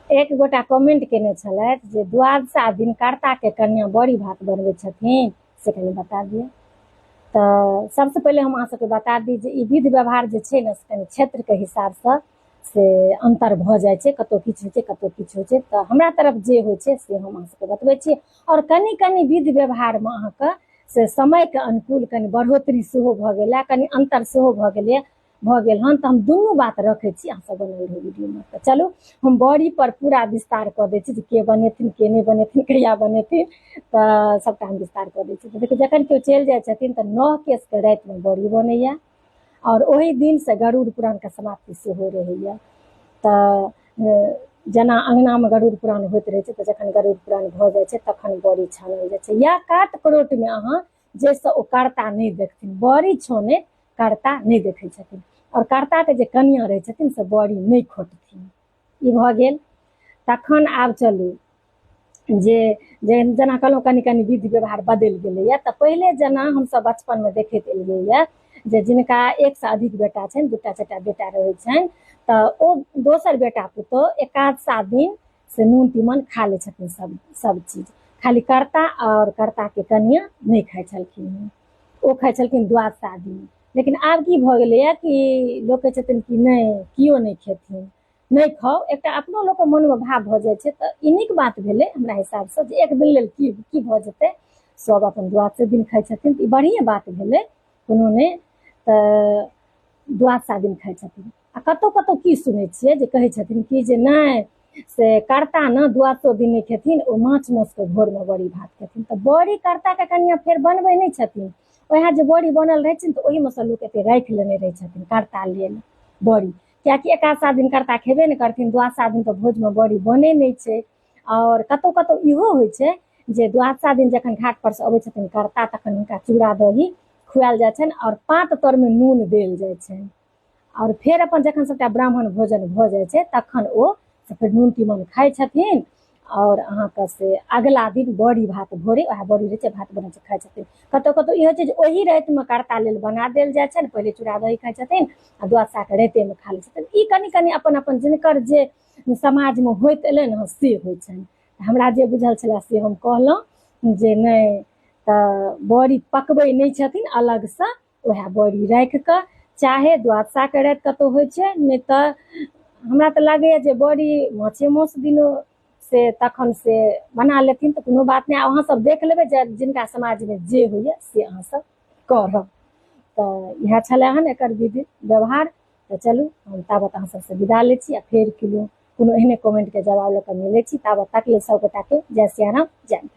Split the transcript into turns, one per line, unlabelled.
एक गोटा कमेंट केने छलथि जे द्वादशा दिन कर्ताके कनिया बड़ी भात बनबै छथिन, से कनि बता दिअ। तऽ सबसँ पहिले हम अहाँ सबके बता दी जे ई विध व्यवहार जे छै ने से कनि क्षेत्रके हिसाबसँ से अन्तर भऽ जाइ छै, कतहु किछु होइ छै, कतहु किछु होइ छै। तऽ हमरा तरफ जे होइ छै से हम अहाँ सबके बतबै छी। आओर कनि कनि विध व्यवहारमे अहाँके से समयके अनुकूल कनि बढ़ोतरी सेहो भऽ गेलै, कनि अन्तर सेहो भऽ गेलैए भऽ गेल हन। तऽ हम दुनू बात रखै छी, अहाँ सब बनल रहू वीडियोमे। तऽ चलू हम बड़ी पर पूरा विस्तार कऽ दै छी जे के बनेथिन, के नहि बनेथिन, कहिया बनेथिन, तऽ सबटा हम विस्तार कऽ दै छी। तऽ देखियौ, जखन केओ चलि जाइ छथिन तऽ नह केशके रातिमे बड़ी बनैया आओर ओहि दिनसँ गरुड़ पुराणके समाप्ति सेहो रहैया। तऽ जेना अङ्गनामे गरुड़ पुराण होइत रहै छै, तऽ जखन गरुड़ पुराण भऽ जाइ छै तखन बड़ी छानल जाइ छै, या कात करोटमे अहाँ जाहिसँ ओ कर्ता नहि देखथिन, बड़ी छानैत कर्ता नहि देखै छथिन आओर कर्ताके जे कनिया रहै छथिन से बड़ी नहि खोटथिन। ई भऽ गेल। तखन आब चलू जे जेना कहलहुँ कनि कनि विधि व्यवहार बदलि गेलैए। तऽ पहिले जेना हमसभ बचपनमे देखैत एलियैए जे जिनका एकसँ अधिक बेटा छनि, दूटा चारिटा बेटा रहै छनि, तऽ ओ दोसर बेटा पुतोहु एकादशा दिन से नून तीमन खा लै छथिन, सब सब चीज, खाली कर्ता आओर कर्ताके कनिया नहि खाइ छलखिन हँ, ओ खाइ छलखिन द्वादशा दिन। लेकिन आब की भऽ गेलैए कि लोक कहै छथिन कि नहि, केओ नहि खेथिन, नहि खाउ, एकटा अपनो लोकके मोनमे भाव भऽ जाइ छै। तऽ ई नीक बात भेलै हमरा हिसाबसँ जे एक दिन लेल की की भऽ जेतै, सब अपन द्वादशे दिन खाइ छथिन, तऽ ई बढ़िएँ बात भेलै, कोनो नहि। तऽ द्वादशा दिन खाइ छथिन। आ कतहु कतहु की सुनै छियै जे कहै छथिन कि जे नहि, से कर्ता ने द्वादशो दिन नहि खेथिन, ओ माछ मासुके भोरमे बड़ी भात खेथिन। तऽ बड़ी कर्ताके कनिया फेर बनबै नहि छथिन, वएह जे बड़ी बनल रहै छै ने तऽ ओहिमे सँ लोक एते राखि लेने रहै छथिन कर्ता लेल बड़ी, किएकि एकादशा दिन कर्ता खेबे नहि करथिन, द्वादशा दिन तऽ भोजमे बड़ी बनै नहि छै। आओर कतहु कतहु इहो होइ छै जे द्वादशा दिन जखन घाट पर से अबै छथिन कर्ता तखन हुनका चूड़ा दही खुआएल जाइ छनि आओर पात तरमे नून देल जाइ छनि। आओर फेर अपन जखन सबटा ब्राह्मण भोजन भऽ जाइ छै तखन ओ से फेर नून तीमन खाइ छथिन आओर अहाँके से अगला दिन बड़ी भात भोरे वएह बड़ी रहै छै, भात बनै छै, खाइ छथिन। कतहु कतहु ई होइ छै जे ओहि रातिमे कर्ता लेल बना देल जाइ छनि, पहिले चूड़ा दही खाइ छथिन आ द्वादशाके रातिमे खा लै छथिन। ई कनि कनि अपन अपन जिनकर जे समाजमे होइत एलनि हँ से होइ छनि। हमरा जे बुझल छलै से हम कहलहुँ जे नहि तऽ बड़ी पकबै नहि छथिन अलगसँ, वएह बड़ी राखि कऽ चाहे द्वादशाके राति कतहु होइ छै, नहि तऽ हमरा तऽ लागैए जे बड़ी माछे मासु दिनो से तखन से बना लेथिन तऽ कोनो बात नहि। अहाँ सब देख लेबै जे जिनका समाजमे जे होइए से अहाँ सब करब। तऽ इएह छलै हन एकर विधि व्यवहार। तऽ चलू हम ताबत अहाँ सबसँ विदा लै छी आ फेर कोनो एहने कमेंटके जवाब लऽ कऽ मिलै छी। ताबत तक लेल सब गोटाके जय सियाराम, जय मिथिला।